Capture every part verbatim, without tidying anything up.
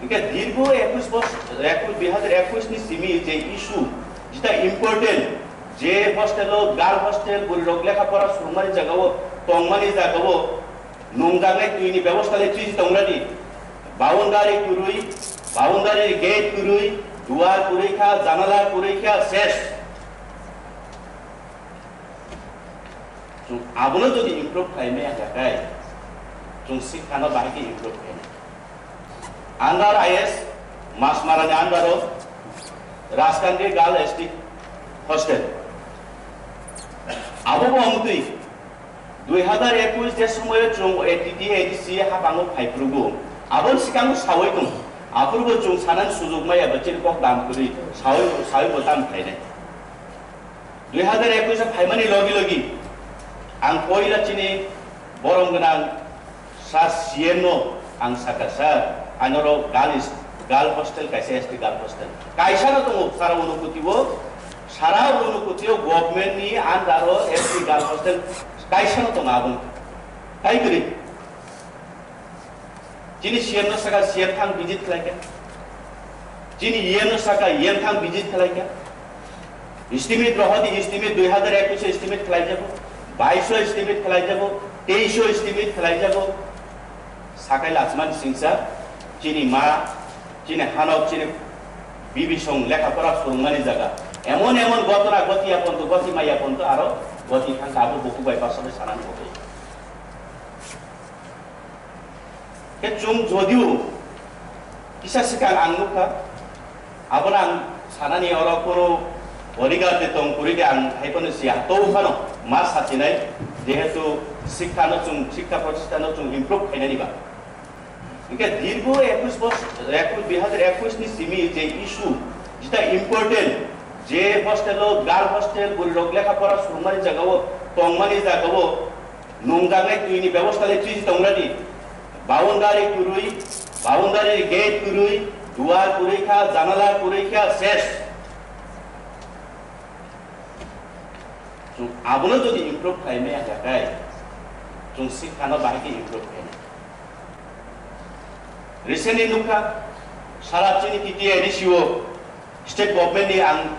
Hingke dirgo ekush bos-, ekush, dui hazar ekush ni simi je issue, jeta important, je hostel o, girl hostel, bwrwi rok lekha pora swrwngmani jaga o, tongmani jaga o, nungjaknai twi ni bebosta le twi tongradi, boundary kwrwi, boundary gate kwrwi, duar kwrwi kha, janala kwrwi kha, ses. Chwng abono jodi improve khlai maya kha khe, chwng sikha no bahai khe improve khlai nai. Under I S, Masmara ni under o Rajkandi Girl S T Hostel. Abo bo wngtwi dui hazar ekush je somoyo chwng A T T A D C hapango phai phrugo. Aboni sikango sawi tong. Aphuru bo chwng sanani sujug maya ba chini kok dam kwrwi sawi, sawi bo tam khlai nai. Dui hazar ekush o phaimani logi logi ang koila chini borom gwnang sa C M no ang sakha, "Sir, anoro girl is, girl hostel kaisa S T girl hostel kaisa no tongo sara Unakoti o, sara Unakoti o government ni under o S T girl hostel kaisa no tongo aboni kai kwrwi." Chini C M no saka C M thang visit khlai kha. Chini E M no saka E M thang visit khlai kha. Estimate rohodi, estimate dui hazar ekush o estimate khlai jago, baish o estimate khlai jago, teish o estimate khlai jago. Sakai lachman singsa chini ma, chini hanok, chini bibisong lekha pora swrwngmani jaga. Emon emon gotona goti ya ponto, goti maya ponto aro goti thangkha abo buku bai pasal sanani goti. Khe chwng jodio kisa swkang ang nukha, abono ang sanani oro kono bodyguard de tong kwrwi de ang hai phano siya, to phano ma satinai, jehetu sikha no chwng, sikha protisthan no chwng improve khainani ba. Hingke dirgo ekush bos-, ekush, dui hazar ekush ni simi je issue, jeta important, je hostel o, girl hostel, bwrwi rok lekha pora swrwngmani jaga o, tongmani jaga o, nungjaknai twi ni bebosta le twi tongradi. Boundary kwrwi, boundary gate kwrwi, duar kwrwi kha, janala kwrwi kha, ses. Chwng abono jodi improve khlai maya kha khe, chwng sikha no bahai khe improve khlai nai. Recently nukha, sara chini T T A D C o state government ni ang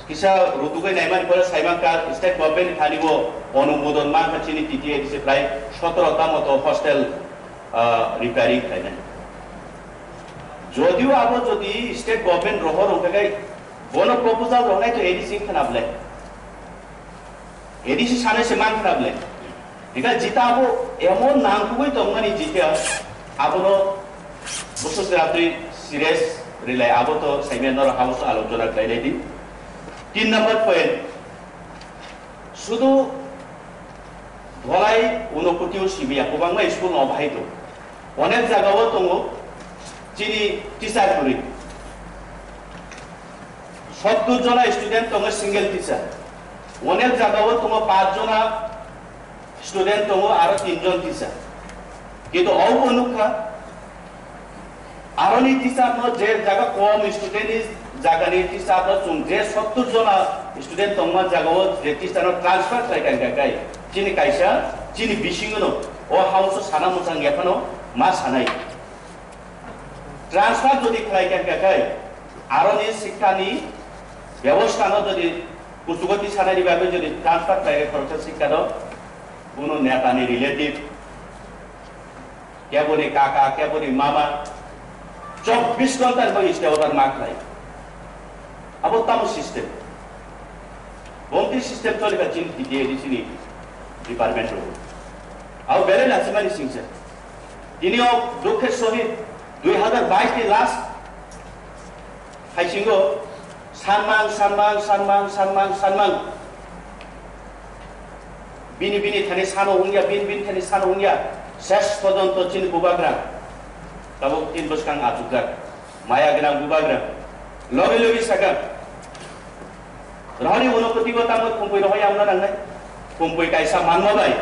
kisa rutugwi naimani pore saimankha state government ni thani bo onumodon mankha chini T T A D C prai sotoro ta moto hostel, ah, repairing khlainai. Jodio abo jodi state government rohor wngkha khe bono proposal rohnai to A D C khna bwle. A D C sanai se man khna bwle. Hingkha jita abo emon nangkukgwi tongmani jita abono bwswk jora twi serious rwlai abo to saimya norok house o alochona khlailai di. Tin number point, sudu Dholai Unakoti o sibiya kwbangma school no bahai tongo. Onek jaga o tongo chini teacher kwrwi. Sottur jona student tongo single teacher. Onek jaga o tongo paanch jona student tongo aro tin jon teacher. Kintu obo nukha, aroni teacher no je jaga kom student ni jaga ni teacher no chwng je sottur jona student tongma jaga o je teacher no transfer khlai kha khe chini kaisa chini bisingo no o house o sana mwchang ya phano ma sanai. Transfer jodi khlai kha khe aroni sikha ni bebosta no jodi kuchugo tisanai ni bagwi jodi transfer khlai kha khoroksa sikha no, bono neta ni relative, keboni kaka, keboni mama, chobbish ghonta ni bagwi stay order ma khlai. Abo tamo system? Bomti system choli kha chini T T A D C ni department rok. Abo belai lachimani singsa. Tini o dukhe sohit dui hazar bais ni last haisingo sanmang, sanmang, sanmang, sanmang, sanmang. Bini, bini thani sano wngya, bini, bini thani sano wngya. Ses pojonto chini bubagra. Tabuk tin bwskang achukjak. Maya gwnang bubagra. Logi logi sakha. Rohorni Unakoti bo tamo khumpui rohoi amna nangnai. Khumpui kaisa manma bai.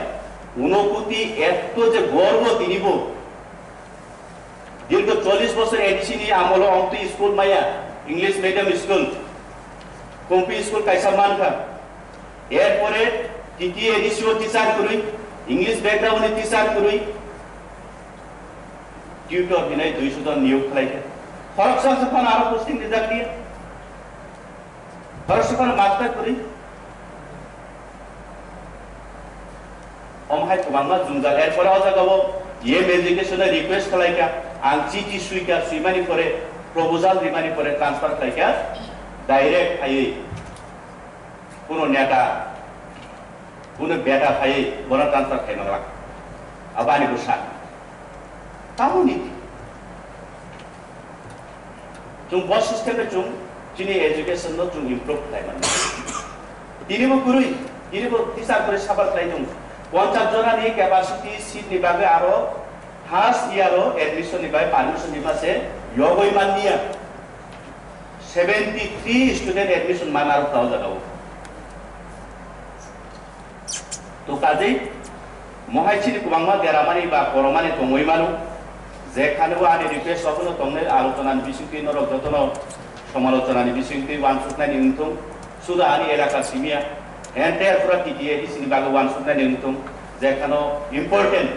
Unakoti etto je gorbo tini bo. দীর্ঘ চল্লিশ বছর ADC ni amolo ongtwi school maya, English medium school, Khumpui school kaisa mankha. Erpore T T A D C o teacher kwrwi, English background ni teacher kwrwi. Tutor hinwi duiso jon niyok khlaikha. Khoroksa se phano aro posting rijak liya. Khoroksa phano master kwrwi. Omo hai kwbangma jwngjal. Erpore o jagao E M education no request khlaikha, ang chiti swikha, swimani pore, proposal rimani pore transfer khlaikha, direct phaiwi kuno neta, kuno beta phaiwi bono transfer khai manglak. Abo ani bwsa. Tamoni. Chwng bo system bai chwng chini education no chwng improve khlai mano. Tini bo kwrwi, tini bo teacher kwrwi suffer khlai tongo. Ponchas jona ni capacity seat ni bagwi aro first year o admission ni bai permission ni mase yogwi manliya. Seventy three student admission man aro khlai o jaga o. To kajei mohai chini kwbangma deramani ba koromani tongwi mano, je khani o ani request rok no tongnai alochonani bisingtwi norok jotono somalochanani bisingtwi uansuknani wngthung, suda ani elaka simiya, entire pura T T A D C ni bagwi uansuknani wngthung, je khano important